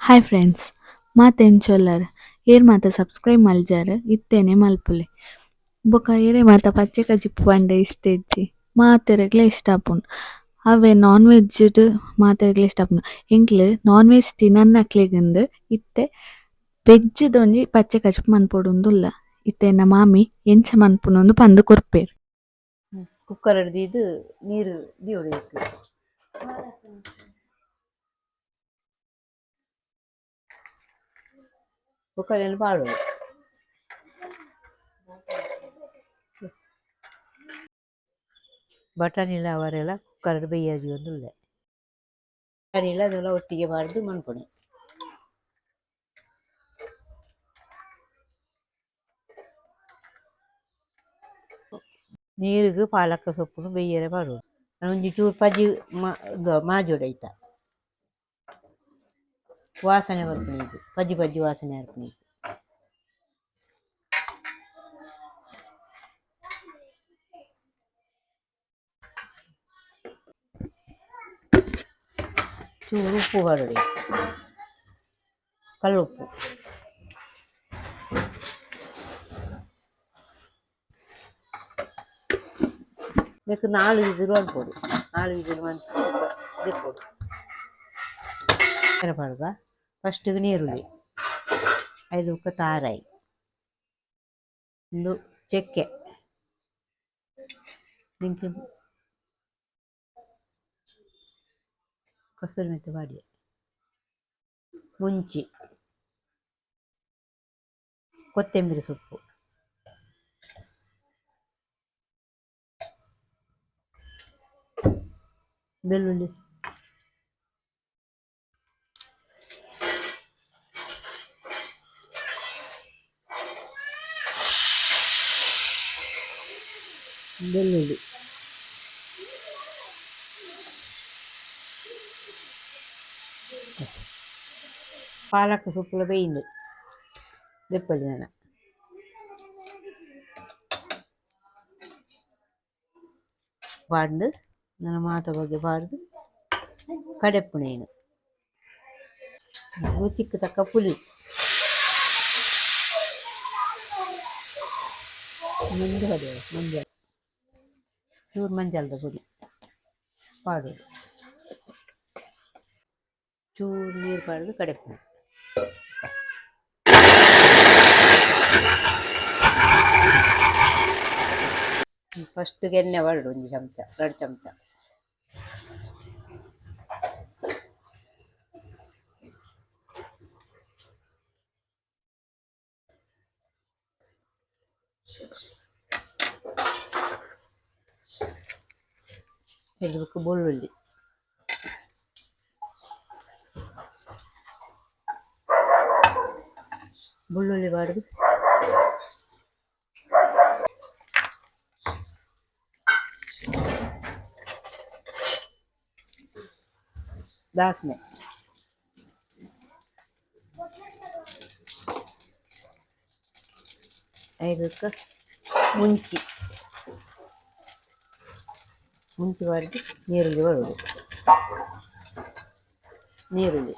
Hi friends, ಮಾತ ಎಂಚೊಲ್ಲರ್ ಏರ್ ಮಾತ ಸಬ್ಸ್ಕ್ರೈಬ್ ಮಲ್ಜಾರ್ ಇತ್ತೇನೆ ಮಲ್ಪುಲೆ ಬೊಕ ಏರೆ ಮಾತ ಪಚ್ಚೆ ಕಜಿಪು ಪಂಡ ಇಷ್ಟ ಇಜ್ಜಿ ಮಾತೆರೆಗ್ಲ ಇಷ್ಟ ಆಪುಂಡು ಅವೆ ನಾನ್ ವೆಜ್ ಡ್ ಮಾತೆರೆಗ್ಲ ಇಷ್ಟ ಆಪುಂಡು ಎಂಕ್ಲು ನಾನ್ ವೆಜ್ ತಿನನ್ನಕ್ಲೆಗಂದ್ ಇತ್ತೆ ವೆಜ್ ದ ಒಂಜಿ ಪಚ್ಚೆ ಕಜಿಪು ಮನ್ಪೊಡುಂದುಲ್ಲ ಇತ್ತೆ ಎನ್ನ ಮಾಮಿ ಎಂಚ ಮನ್ಪುನುಂದು ಪಂದ್ ಕೊರ್ಪೆರ್. ಕುಕ್ಕರ್ ದೀದ್ ನೀರು ದೀವೊಡು ಐಕ್. ಬೊಕ್ಕ ಅವೆನ್ ಪಾಡೊಡು. ಬಟಾಣಿಲ ಅವರೆಲ ಕುಕ್ಕರ್ ಬೇಯ್ಯರೆ ದೀವೊಂದುಲ್ಲೆ. ಬಟಾಣಿಲ ಅವೆಲ್ಲ ಒಟ್ಟಿಗೆ ಪಾಡ್ದ್ ಮನ್ಪೊಡು. ನೀರುಗ್ ಪಾಲಕ ಸೊಪ್ಪುನು ಬೇಯ್ಯರೆ ಪಾಡೊಡು. ಒಂಜಿ ಚೂರು ಪಜಿ ಮಾಜೊಡು ಐತ. ವಾಸನೆ ಬರ್ಪುನೆಗ್ ಪಜಿ ಪಜಿ ವಾಸನೆ ಬರ್ಪುನೆಗ್. ಚೂರು ಉಪ್ಪು ಪಾಡೊಡು ಐಕ್. ಕಲ್ಲುಪ್ಪು. ನೆಕ್ಕ್ 4 ವಿಸಿಲ್ ಮನ್ಪೊಡು. 4 ವಿಸಿಲ್ ಮಂತ್ ದೆಪ್ಪೊಡು. ಪಾಡುಗ ಫಸ್ಟ್ ಗ್ ನೀರುಳ್ಳಿ, ಐದು ಬೊಕ್ಕ ತಾರಾಯಿ, ಉಂದು ಚಕ್ಕೆ, ನಿಂಕ್ ಕಸೂರಿ ಮೆಥಿ ಪಾಡ್ಯೆ, ಮುಂಚಿ, ಕೊತ್ತಂಬರಿ ಸೊಪ್ಪು, ಬೆಳ್ಳುಳ್ಳಿ, ಬೆಳ್ಳುಳ್ಳಿ, ಪಾಲಕ್ ಸೊಪ್ಪುಲ ಬೇಯಿಂದು ದೆಪ್ಪೊಲಿ ನನ. ಪಾಡ್ದ್ ನನ ಮಾತ ಬಗೆ ಪಾಡ್ದ್ ಕಡೆಪುನ ಐನ್. ರುಚಿಕ್ ತಕ್ಕ ಪುಳಿ. ಮಂಜು ಕಡೆಯ ಮಂಜಲ್ ಚೂರು ಮಂಜಲ್ದ ಪುಡಿ ಪಾಡೊಡು. ಚೂರು ನೀರು ಪಾಡ್ದ್ ಕಡೆಪುನ. ಫಸ್ಟ್ ಎಣ್ಣೆ ಪಾಡೊಡು ಒಂಜಿ ಚಮಚ 2 ಚಮಚ. ಬೊಕ್ಕ ಬೆಳ್ಳುಳ್ಳಿ. ಬೆಳ್ಳುಳ್ಳಿ ಪಾಡ್ದ್ ದಾಸ್ಮೆ. ಐದಕ್ಕ ಮುಂಚಿ. ಮುಂಚಿ ಪಾಡ್ದ್ ನೀರುಳ್ಳಿ ಪಾಡೊಡು. ನೀರುಳ್ಳಿ.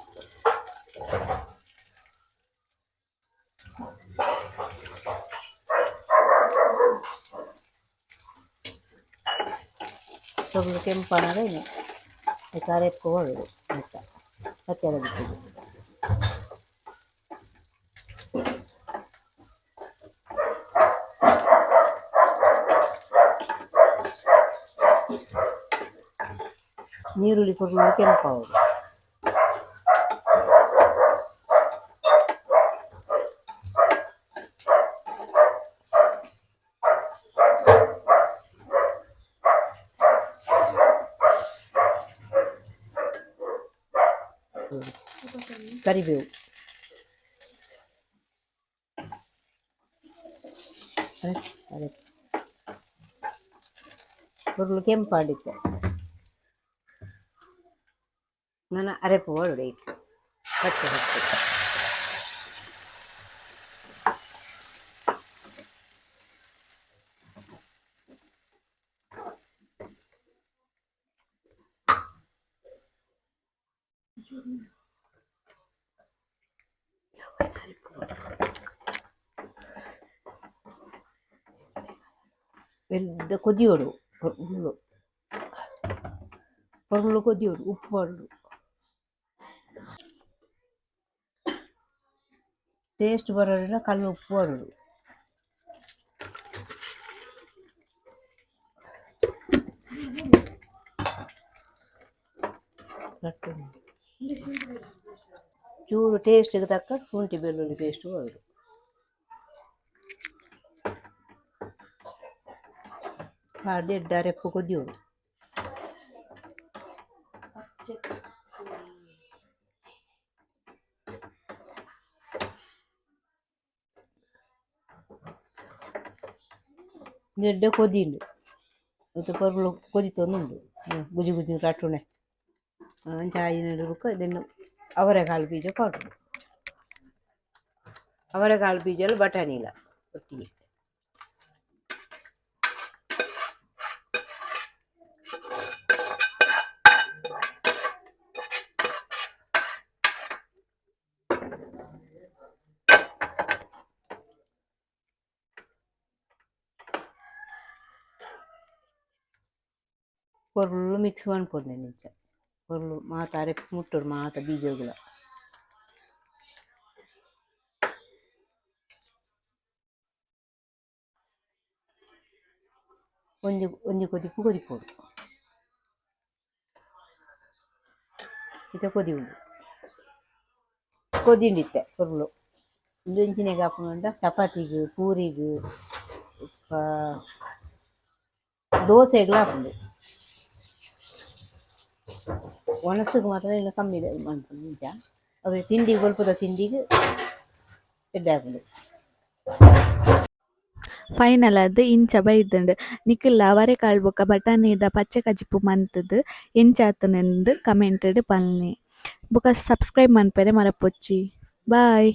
ಸೊಲ್ಲು ಕೆಂಪಾನಗ ಐಕ್ ಅರೆಪ್ಪು ಪಾಡೊಡು ಐತ ಪಚ್ಚೆ ಕಜಿಪುಗು. ನೀರುಳ್ಳಿ ಪೊರ್ಲು ಕೆಂಪಾವೊಡು. ಕರಿಬೇವು. ಪೊರ್ಲು ಕೆಂಪಾಡಿತ್ತೆ. ನನ ಅರೆಪು ಪಾಡೊಡು ಐಕ್ ಪಚ್ಚೆ ಸೊಪ್ಪು. ಎಡ್ಡೆ ಕೊದಿಯೊಡು ಪೊರ್ಲು ಪೊರ್ಲು ಕೊದಿಯೊಡು, ಉಪ್ಪು ಪಾಡೊಡು. ಟೇಸ್ಟ್ ಬರೊಡುಂಡ ಕಲ್ಲು ಉಪ್ಪು ಪಾಡೊಡು. ಚೂರು ಟೇಸ್ಟಿಗೆ ತಕ್ಕ ಶುಂಠಿ ಬೆಳ್ಳುಳ್ಳಿ ಪೇಸ್ಟ್ ಪಾಡೊಡು. ಪಾಡ್ದು ಎಡ್ಡೆ ಅರೆಪ್ಪು ಕೊದಿಯೊಡು. ಎಡ್ಡೆ ಕೊದಿಂಡು ಮತ್ತು ಪೊರ್ಲು ಕೊದಿತೊಂದುಂಡು, ಗುಜಿ ಗುಜಿ ರಟ್ಟುನೆ. ಅಂಚ ಆಯಿನ ಬೊಕ್ಕ ಇದನ್ನು ಅವರೆಕಾಳು ಬೀಜ ಪಾಡೊಡು. ಅವರೆಕಾಳು ಬೀಜ ಬಟಾಣಿಲ ಒಟ್ಟಿಗೆ. ಪೊರ್ಲು ಮಿಕ್ಸ್ ಮನ್ಪೊಡು ಇಂಚ ಪೊರ್ಲು ಮಾತ ಅರೆಪು ಮುಟ್ಟೊಡು ಮಾತ ಬೀಜಗುಲ. ಒಂಜಿ ಒಂಜಿ ಕೊದಿಪು ಕೊದಿಪೊಡು. ಇತ್ತೆ ಕೊದಿಯುಂಡು, ಕೊದಿಂಡು ಇತ್ತೆ ಪೊರ್ಲು. ಉಂದು ಎಂಚಿನೆಗ್ ಆಪುಂಡು ಚಪಾತಿಗ್, ಪೂರಿಗ್, ದೋಸೆಗ್ಲ ಆಪುಂಡು. ಒಣಸುಗು ಮಾತ್ರ ಇನ್ನು ಕಮ್ಮಿ ಮನ್ಪುನು ಇಂಚ. ಅವೇ ತಿಂಡಿ ಬೊಲ್ಪುದ ತಿಂಡಿಗ್ ಎಡ್ಡೆ ಆಪುಂಡು. ಫೈನಲ್ ಆದ್ ಇಂಚ ಬೈದ್ಂಡ್. ನಿಕುಲ್ಲ ಅವರೆಕಾಳು ಬೊಕ್ಕ ಬಟಾಣಿದ ಪಚ್ಚೆ ಕಜಿಪು ಮಂತುದು ಎಂಚ ಆತುಂಡು ಕಮೆಂಟ್ ಡ್ ಪನ್ಲೆ. ಬೊಕ ಸಬ್ಸ್ಕ್ರೈಬ್ ಮನ್ಪೆರೆ ಮರಪೊಚ್ಚಿ. ಬಾಯ್.